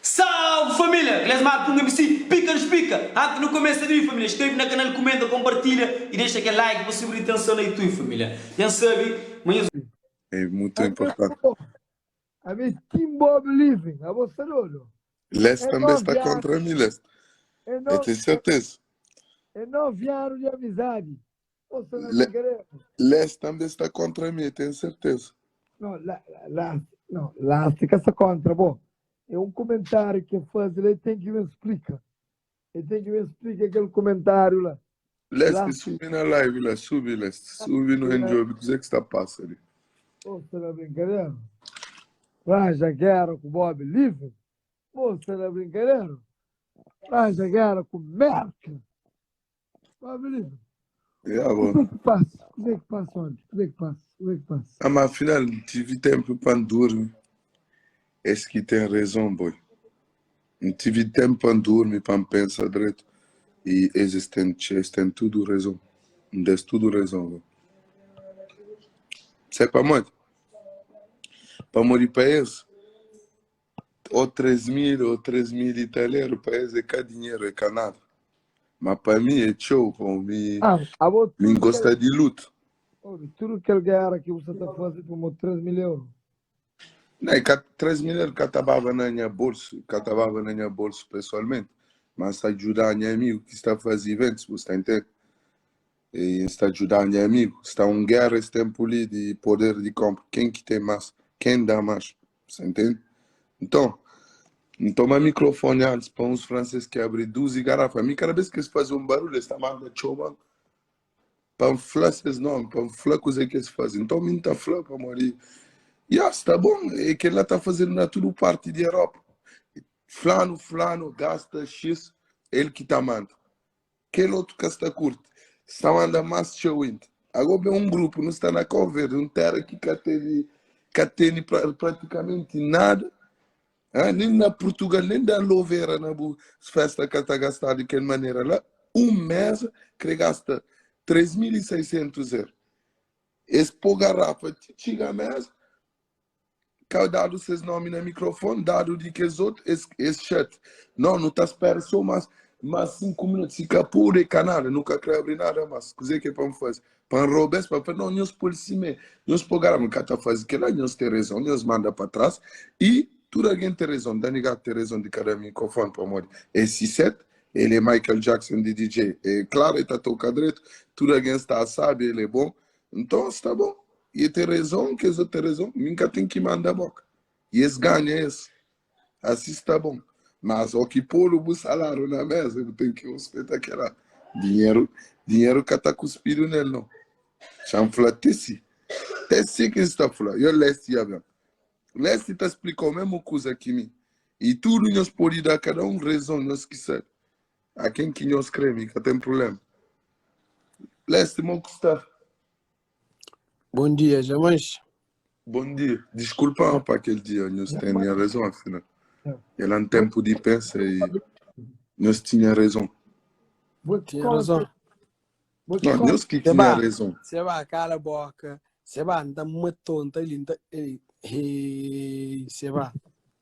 Salve família! Glesmar Punga MC, pika nos pika! Antis nu kumesa di família, inskreve na kanal, kumenta, kompartilha i dexa kel like pa subir atenson na YouTube família. Dja N sabe ma nhos. É mutu inportanti. Ami Team Bob Living, abo sta dodo? Les É tanbe sta 9 anu, kontra mi, Les. é Eu no, ten serteza. é 9 anu di amizadi. Bo sta na Le, brincadeira? Les tanbe sta kontra mi, eu ten serteza. No, la, la, no, Lasti ka sta kontra bo. É un kumentáriu ki el faze la, el ten ki ben splika. El ten ki ben splika kel kumentáriu la. Lesti, Lasti, subi na live la, subi Lesti, subi no la, enjobi kuzê ki sta pasa li. bo sta na brincadeira? Ranja géra ku Bob Living? Bo sta na brincadeira? Ranja géra ku Merka? Bob Living? Ya bo. Kuzê ki pasa? Kuzê ki pasa onti? Kuzê ki pasa? Kuzê ki pasa? Ah, ma afinal, N tive tempu pa N durmi. Es ki ten rezon, boi. N tive tempu pa N durmi, pa N pensa dretu. I es es ten, es ten tudu rezon. N da-s tudu rezon, boi. Sabe pamodi? Pamodi pa es, Ô 3000 ô 3000 i taleru pa es é ka dinheru é ka nada ma pa mi é txeu pa mi Ah, abo mi tudu kel, gosta di luta. obi, tudu kel géra ki bu sta ta faze pamodi 3000 euru. Não, é ka 3000 euru ka ta baba na nha bolsu ka ta baba na nha bolsu pesoalmenti ma sta djuda nha amigu ki sta faze eventus bu sta intende e sta djuda nha amigu sta un géra es tempu li di poder di konpra ken ki ten mas ken da mas Você entende? Então, N toma microfone antes pa uns francês ki abri 12 garrafa. Mi cada vez que eles fazem um barulho, eles ta manda txoma pa N fla ses nome, pa N fla kuzê ki es faze. Então, mi N ta fla pamodi, ya, sta bon, é kel-la ta fazedu na tudu parti di Europa. Flanu, flanu gasta X, el ki ta manda. Kel otu ka sta kurti, sta manda más txeu inda. Ago ben un grupu, nu sta na Kau Verdi, un tera ki ka tene, ka tene pratikamenti nada. Ah, nen na Purtugal, nen da alovera na bu festa ka ta gastadu di kel manera la. Un mesa kre gasta 3.600 euro. Es pô garrafa ti txiga mesa, Ka dadu ses nomi na mikrofon, dadu di kes otu, es, es xati. No, nu ta spera so mas, mas 5 minutu. Si ka pode, é ka nada. Nu ka kre abri nada mas. Kuze ke pa N faze? Pa N roba es? Pa N fla, no, nhos poi-l sime. Nhos poi garama. N ka ta faze kela, nhos ten rezon, nhos manda pa tras. I tudu algen ten rezon. Dani Gato ten rezon di ka da mikrofon, pamodi é si set, el é Michael Jackson di DJ. É klaru, el ta toka dretu, tudu algen sta sabe, el é bon. Nton, sta bon. E ten rezon, kes otu ten rezon, mi nka ten ki manda boka. E es ganha es. Asi sta bon. Mas o ki polu bu saláriu na mesa, bu ten ki ruspeta kela. Dinheru, dinheru ka ta kuspidu nel no. Xa N fla te si. Te si ki N sta fla. Yo Lesti ya ben. Lesti ta splikau mesmu kuza ki mi. E tudu nhos podi da kada un rezon nhos ki sabe. A ken ki nhos kre, mi ka ten problema. Lesti, mo ku sta? Bom dia, jamais. Bom dia. Desculpa pa aquele dia, nós tinha razão, afinal. Era um tempo de pensa e nós tinha razão. Tinha razão. Não, nós que tinha razão. Seba, cala a boca. Seba, não tá matou, não tá ali, não tá. Ei, ei, Seba.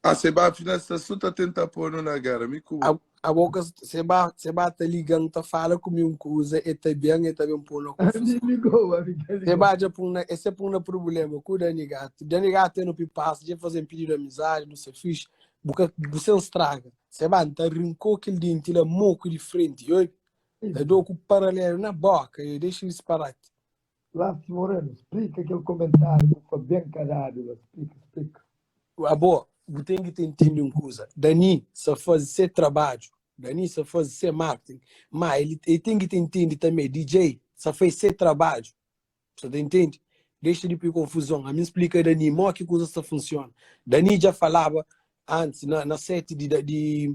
Ah, Seba, afinal, está só tá tentar pôr na guerra, me A, a boca, Seba, Seba tá ligando, tá fala comigo um coisa, e tá bem, e tá bem pôr na confusão. Ligou, amiga, ligou. Seba já põe na, esse põe na problema com o Dani Gato. Dani Gato é no pipaço, já fazer um pedido de amizade, não sei fixe. Buca, você estraga. Seba, tá rincou aquele dente lá, moco de frente, oi. Tá dou com o paralelo na boca, e deixa disparate. Lácio Moreno, splika kel komentáriu bu fla ben kadadu la, splika, splika. Abo, bu ten ki ta intende un kuza, Dani sa faze se trabadju, Dani sa faze se marketing, ma el el ten ki ta intende tanbe DJ sa fai se trabadju, bu sa ta intende? Dexa di pui konfuzon, ami N splika Dani mo ki kuzas ta funsiona, Dani dja falaba antis na na set di di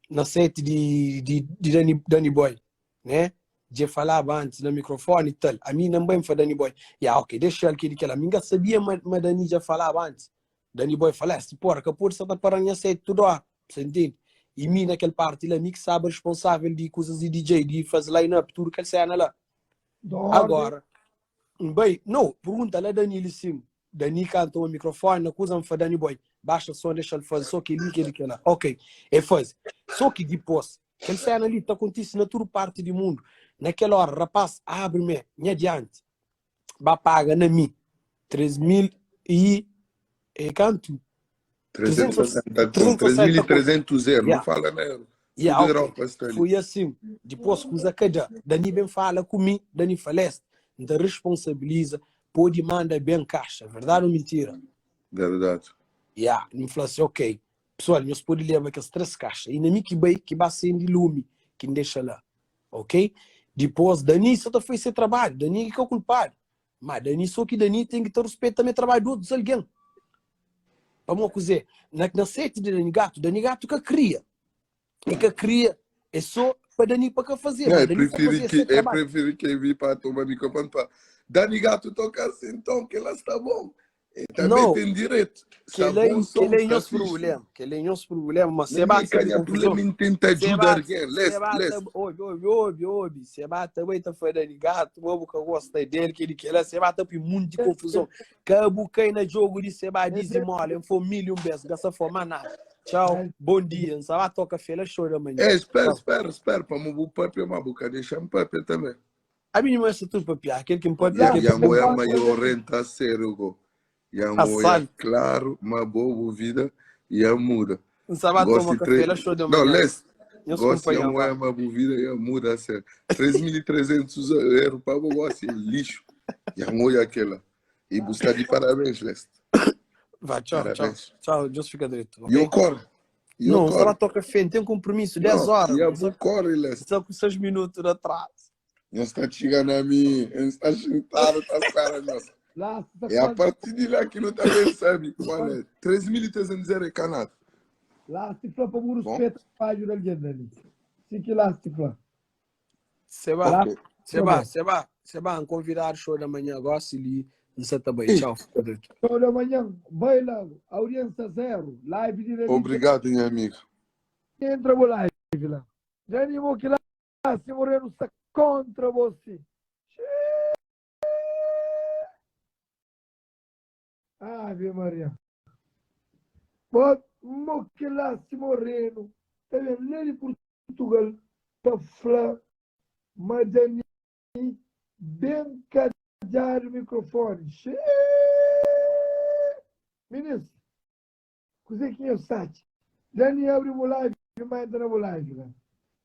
na set di di di Dani Dani Boy, né? Dje falaba antes na microfone e tal. Ami não bem fa Dani Boy. Ya, ok, deixa el que de aquela. Ami nunca sabia ma, ma Dani já falava antes. Dani Boy fala, este porra, que pode estar parando nha sete toda hora. Você entende? E mim naquele parte lá, mim que sabe responsável de coisas de DJ, de fazer line-up, tudo que cena lá. Da ordem. Agora, bem, não, pergunta lá Danilo sim. Dani kantu toma microfone na kuza, N fla Dani boy, baxa som, dexa-l faze so kel-li, kel-li, kel-la. Ok, el faze. So ki dipôs, kel sena li ta kontise na tudu parti di mundu. Na kel óra, rapaz abri mé nha dianti, ba paga na mi 3 mil i e kantu? 360 con, 3300 euro, não fala na euro. Yeah, Tudo ok. Europa está ali. Foi assim. Depois kuza ka da. Dani ben fala ku mi, Dani falece. N ta responsabiliza, pode manda ben caixa. Verdade ou mentira? Verdade. Yeah, N fla assim, ok. Pessoal, nhos pode leva kes 3 caixa. E na mi ki bai, ki ba sende lume, ki N dexa lá. Ok? Depois, Dani só ta faz se trabalho. Dani ki ka culpado. Ma Dani só ki Dani tem ki ta respeita também trabalho de outros alguém. Pamodi kuzê? Na, na sete di Dani Gato, Dani Gato ka kria. E ka kria, é só pa Dani pa ka fazer. Não, Mas eu Dani sa prefiro fazer que, se eu trabalho. prefiro que vi para tomar microfone para Dani Gato toca assim, então, que lá está bom. E também Não, tem direito. Está kel-la bom som, kel-la é está nhos fixe. problema. Kel-la é nhos problema. Mas se Ninguém bata de ganha confusão. problema em tentar Se ajudar bata, alguém. se Leste, bata, leste. obi, obi, obi, obi. Se bata, bai ta fala Dani Gato, bo ka gosta dele, que ele que lá, se bata pi monte de confusão. Ka bu cai na jogo de se ba dizimola, em for mil e um bes, gasta for maná. Tchau, bom dia. Não sabe toca fela show da manhã. É, espera, Tchau. espera, espera. Para o papel, mas boca deixa um papel também. A mim não é tudo papiar, aquele que me pode E a, aquele e a que moia maior renta a sério, go. E a moia, Assal. claro, uma boa vida e a muda. Não sabe Gosto toma de café, tre... ela show da Não, manhã. leste. Nhos Gosto de companhia, moia vá. uma boa vida e a muda a sério. 3.300 euros para o gosto é lixo. E a moia aquela. E buscar de parabéns, leste. Vá, tchau, tchau. Parabéns. Tchau, Deus fica direito, E eu ok? corre. E eu Não, se ela corre. toca café, tem compromisso, 10 Não, horas, e a mano. Só, vou corre, leste. só com 6 minutos de atraso. Não está chegando a mim, não está sentado, está esperando. Nossa. Lá, se É a quando, partir de lá que não também sabe qual é. 3.300 euros é canado. lá se fla para o Bom, respeito trabalho da alguém ali. Se que lá se fla. Cê vai, Lá ok. cê vai, também. cê vai, cê vai, um convidado show da manhã agora, se li, não sei também. Ei, Tchau, fica direito. Show da manhã, vai lá, audiência zero, live de Dani. obrigado, meu amigo. Entra no live lá. Já animou que lá, se Moreno está contra você. Ave Maria. Mo que lá se Moreno, tá vendo? Lá de Portugal, tá fla, Madani, bem cadeado o microfone. Xê! Ministro, coisa que eu site. Dani abre o live, mas entra no live. Né?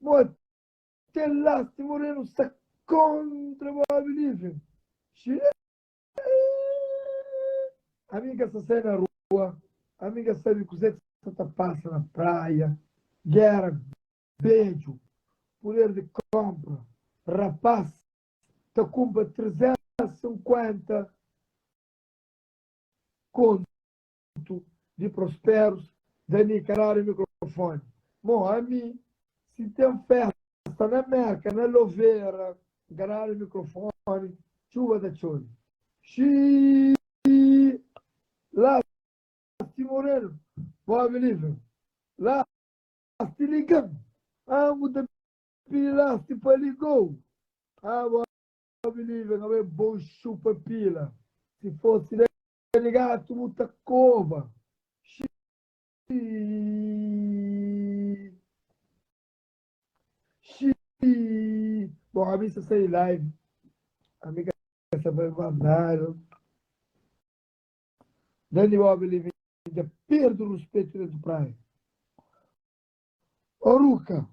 Mo, até lá se Moreno está contra o Bob Livre. Xê! Amiga, se sai na rua, amiga sabe que você tá passa na praia, guerra, beijo, poder de compra, rapaz, tá compra 350 conto de Prosperos, Dani Canário microfone. Bom, a mim, se tem festa na Merca, na Louveira, Canário microfone, chuva da chove. Xi, lá, se Moreno, Bob Livre, lá, se ligam, amo da pila, se paligou. Ah, Bob Livre, não é bom chupa pila. Se fosse gato, muita cova. Xi, xi. Bom, a missa sai live. Amiga, essa vai mandar. Dani Bob Livre, perde o respeito dentro do praia. Oruca.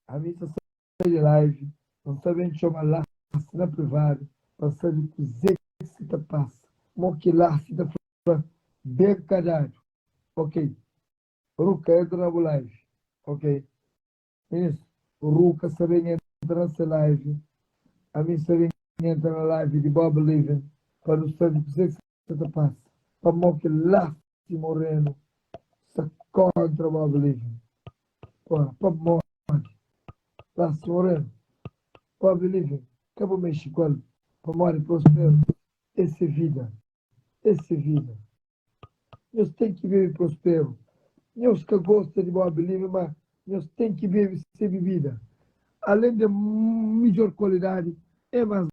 A missa sai de live. Não sabem chamar lá na privado. Para saber o que se te passa. Mo que lá se te fala bem cadado. Ok. Ruca entra na live. Ok. Isso. Ruca sabem entra nessa live. A mim sabem entra na live de Bob Living. Para não saber o que se te passa. Para mo que lá se morrendo. Se contra Bob Living. Pô, para morrer. Lá se morrendo. Bob Living. Acabou mexer com ele. Para morrer prospero. Essa é vida. Essa é vida. Nós tem que beber prospero. Nós que gosta de Bob Living, mas nós tem que beber sem bebida. Além de melhor qualidade, é mais.